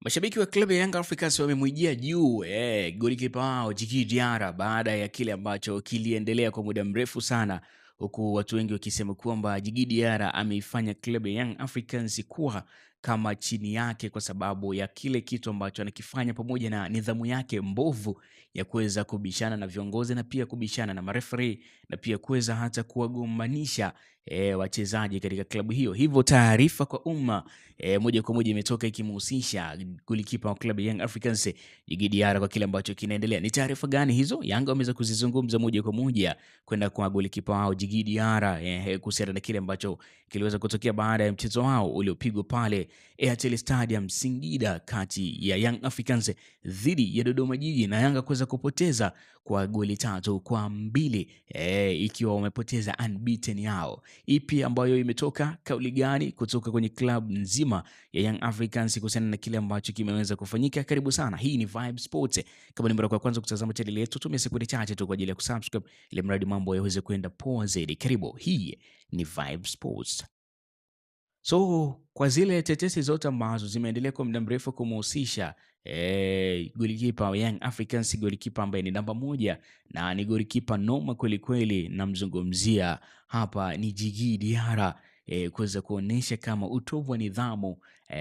Mashabiki wa klabu ya Young Africans wamemwijia juu golikipa wao Djigui Diarra baada ya kile ambacho kiliendelea kwa muda mrefu sana, huku watu wengi wakisema kwamba Djigui Diarra ameifanya klabu ya Young Africans kuwa kama chini yake kwa sababu ya kile kitu ambacho anakifanya pamoja na nidhamu yake mbovu ya kuweza kubishana na viongozi na pia kubishana na mareferi na pia kuweza hata kuwagombanisha wachezaji katika klabu hiyo. Hivyo taarifa kwa umma moja kwa moja imetoka ikimhusisha golikipa wa klabu ya Young Africans Djigui Diarra kwa kile ambacho kinaendelea. Ni taarifa gani hizo? Yanga wameweza kuzizungumza moja kwa moja kwenda kwa golikipa wao Djigui Diarra kuhusiana na kile ambacho kiliweza kutokea baada ya mchezo wao uliopigwa pale Airtel Stadium Singida kati ya Young Africans dhidi ya Dodoma Jiji na Yanga kuweza kupoteza kwa goli 3-2, ikiwa wamepoteza unbeaten yao. Ipi ambayo imetoka, kauli gani kutoka kwenye klabu nzima ya Young Africans kuhusiana na kile ambacho kimeweza kufanyika? Karibu sana, hii ni Vibe Sports. Kama ni mara ya kwanza kutazama channel yetu, tumia sekunde chache tu kwa ajili ya kusubscribe ili mradi mambo yaweze kwenda poa zaidi. Karibu, hii ni Vibe Sports. So kwa zile tetesi zote ambazo zimeendelea kwa muda mrefu kumhusisha golikipa wa Young Africans, golikipa ambaye ni namba moja na ni golikipa noma kweli kweli, namzungumzia hapa ni Djigui Diarra, kuweza kuonesha kama utovu wa nidhamu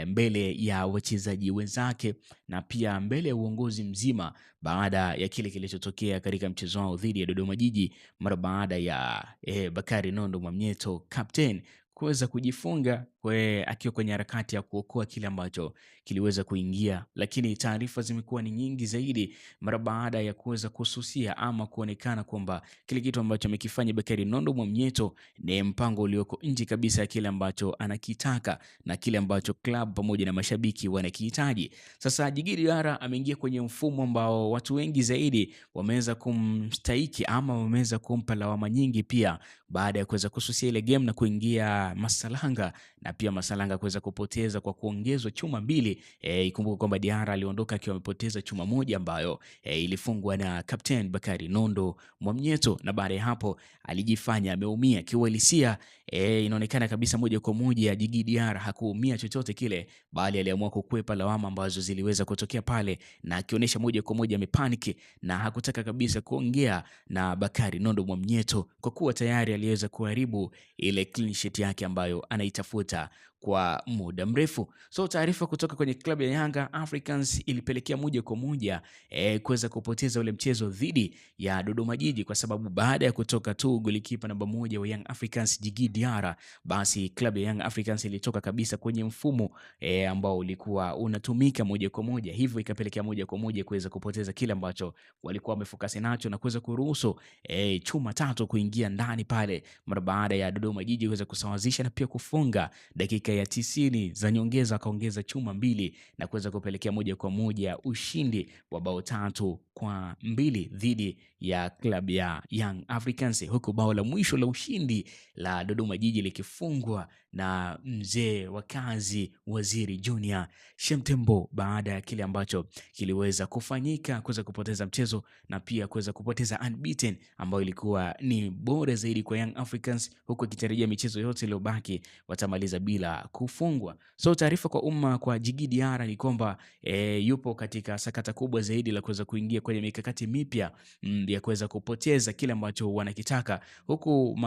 mbele ya wachezaji wenzake na pia mbele ya uongozi mzima baada ya kile kilichotokea katika mchezo wao dhidi ya Dodoma Jiji mara baada ya Bakari Nondo Mwamnyeto captain kuweza kujifunga akiwa kwenye harakati ya kuokoa kile ambacho kiliweza kuingia, lakini taarifa zimekuwa ni nyingi zaidi mara baada ya kuweza kususia ama kuonekana kwamba kile kitu ambacho amekifanya Bakari Nondo Mwamnyeto ni mpango ulioko nje kabisa ya kile ambacho anakitaka na kile ambacho club pamoja na mashabiki wanakihitaji. Sasa Djigui Diarra ameingia kwenye mfumo ambao watu wengi zaidi wameweza kumstahiki ama wameweza kumpa lawama nyingi pia baada ya kuweza kususia ile game na kuingia Masalanga na pia Masalanga kuweza kupoteza kwa kuongezwa chuma 2. Ikumbuke kwamba Diarra aliondoka akiwa amepoteza chuma moja ambayo ilifungwa na Captain Bakari Nondo Mwamnyeto, na baada ya hapo alijifanya ameumia. Kiuhalisia inaonekana kabisa moja kwa moja Djigui Diarra hakuumia chochote kile, bali aliamua kukwepa lawama ambazo ziliweza kutokea pale, na akionyesha moja kwa moja amepaniki na hakutaka kabisa kuongea na Bakari Nondo Mwamnyeto kwa kuwa tayari aliweza kuharibu ile clean sheet yake ambayo anaitafuta kwa muda mrefu. So taarifa kutoka kwenye klabu ya Yanga Africans ilipelekea moja kwa moja kuweza kupoteza ule mchezo dhidi ya Dodoma Jiji, kwa sababu baada ya kutoka tu golikipa namba 1 wa Young Africans Djigui Diarra, basi klabu ya Young Africans ilitoka kabisa kwenye mfumo ambao ulikuwa unatumika moja kwa moja, hivyo ikapelekea moja kwa moja kuweza kupoteza kile ambacho walikuwa wamefokasi nacho na kuweza kuruhusu chuma 3 kuingia ndani pale mara baada ya Dodoma Jiji kuweza kusawazisha na pia kufunga dakika ya 90 za nyongeza, akaongeza chuma 2 na kuweza kupelekea moja kwa moja ushindi wa bao 3-2 dhidi ya klabu ya Young Africans, huku bao la mwisho la ushindi la Dodoma Jiji likifungwa na mzee wa kazi Waziri Junior Shemtembo baada ya kile ambacho kiliweza kufanyika kuweza kupoteza mchezo na pia kuweza kupoteza unbeaten ambayo ilikuwa ni bora zaidi kwa Young Africans, huku ikitarajia michezo yote iliyobaki watamaliza bila kufungwa. So taarifa kwa umma kwa Djigui Diarra ni kwamba yupo katika sakata kubwa zaidi la kuweza kuingia kwenye mikakati mipya ya kuweza kupoteza kile ambacho wanakitaka, huku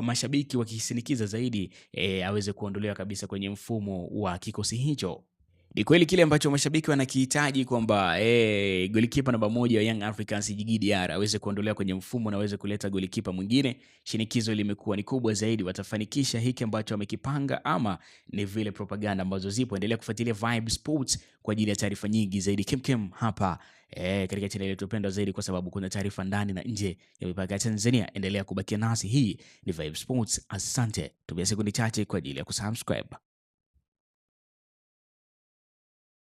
mashabiki wakisinikiza zaidi aweze kuondolewa kabisa kwenye mfumo wa kikosi hicho. Ni kweli kile ambacho mashabiki wanakihitaji kwamba golikipa namba 1 wa Young Africans Djigui Diarra aweze kuondolewa kwenye mfumo na aweze kuleta golikipa mwingine. Shinikizo limekuwa ni kubwa zaidi, watafanikisha hiki ambacho wamekipanga ama ni vile propaganda ambazo zipo? Endelea kufuatilia Vibe Sports kwa ajili ya taarifa nyingi zaidi kemkem hapa katika channel yetu pendwa zaidi, kwa sababu kuna taarifa ndani na nje ya mipaka ya Tanzania. Endelea kubakia nasi, hii ni Vibe Sports. Asante, tumia sekunde chache kwa ajili ya kusubscribe.